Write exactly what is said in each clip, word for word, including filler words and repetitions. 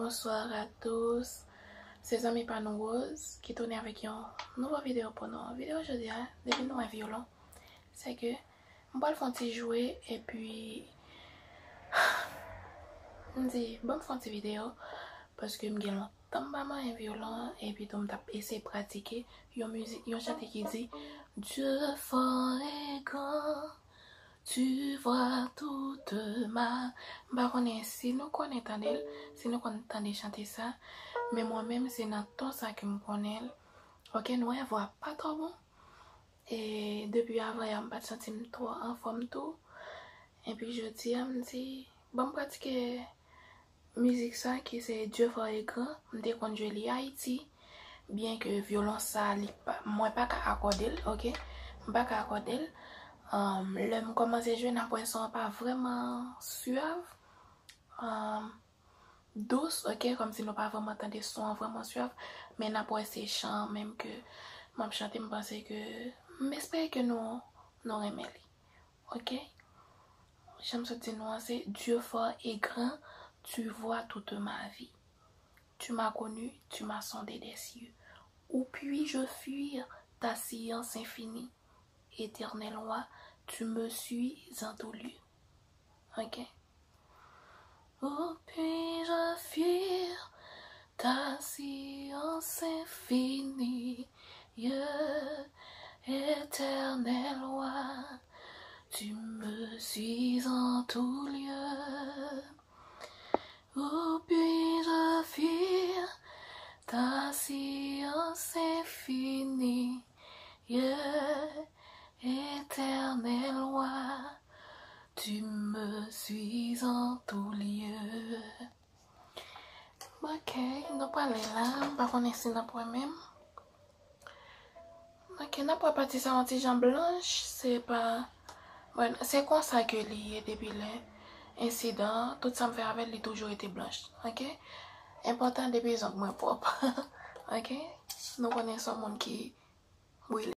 Bonsoir à tous. Se zanmi pa nou Rose ki tounen avèk yon nouvo videyo pou nou. Videyo jodi a, depi nou wè vyolon, se ke m pral fè yon ti jwe epi m di, ban m fè yon ti videyo paske m gen lontan m pa manyen vyolon epi tou m t ap eseye pratike yon mizik, yon chante ki di, Dieu fort et grand, tu vois toute ma. M pa konnen si nou konnen tande l, si nou konn tande chante sa, men mwen menm se nan ton sa ke m konnen l. Ok, nou wè vwa pa twò bon. E depi avanyè m pa t santi m twò anfòm tou. Epi jodi a m di, ban m pratike mizik sa ki se Dieu fort et grand, m te konn jwe li Ayiti. Byen ke vyolon sa, li pa, mwen pa ka akòde l, ok? M pa ka akòde l. Anm, lè m kòmanse jwe, n ap wè son an pa vrèman syav. Anm, dous, ok? Kòmsi nou pa vrèman tande son an vrèman syav, men n ap wè se chan an menm ke m ap chante, m panse ke, m espere ke nou, nou renmen li. Ok? Jan m sot di nou an, se Dieu fort et grand, tu vois toute ma vie. Tu m'as connu, tu m'as sondé des cieux. Où puis-je fuir ta science infinie? Éternel roi, tu me suis en tout lieu. Ok? Où puis-je fuir ta science infinie? Éternel roi, tu me suis en tout lieu. Où puis-je fuir ta science infinie? Éternel roi, tu me suis en tout lieu. Ok, nou prale la, m pa konnen si n ap wè menm. Ok, n ap wè pati sa yon ti jan blanch, se pa, bon, se konsa ke li ye depi lè ensidan, tout sa m fè avè l, li toujou rete blanch, ok? Enpòtan depi zong mwen pwòp, ok? Nou konnen se yon moun ki brile.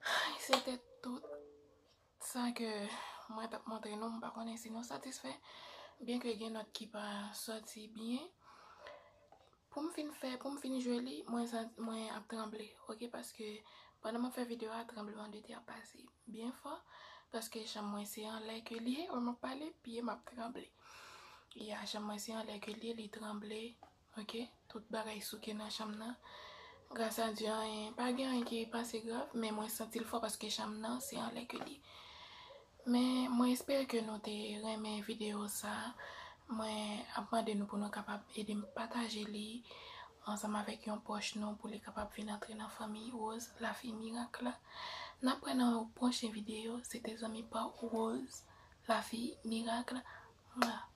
Ay, se te tout sa ke mwen t ap montre nou, m pa konnen si nou satisfè, byen ke gen nòt ki pa sòti byen. Pou m fin fè, pou m fin jwe li, mwen sa, mwen ap tranble, ok? Paske pandan m ap fè videyo a, tranbleman de tè ap pase byen fò, paske chanm mwen se anlè ke li ye, wè m ap pale, pye m ap tranble. Ya, chanm mwen se anlè ke li ye, li tranble, ok? Tout bagay souke nan chanm nan. Gras a Dye, anyen, pa gen anyen ki pase grav, men mwen santi l fò paske chanm nan se anlè ke li ye. Men mwen espere ke nou te renmen videyo sa. Mwen ap mande nou pou nou kapab ede m pataje li. ansanm avèk yon pwòch nou pou li kapab vin antre nan fanmi Rose Lafi Mirak la. N ap wè nan yon pwochen videyo, se te zanmi pa w Rose Lafi Mirak la. Mwa.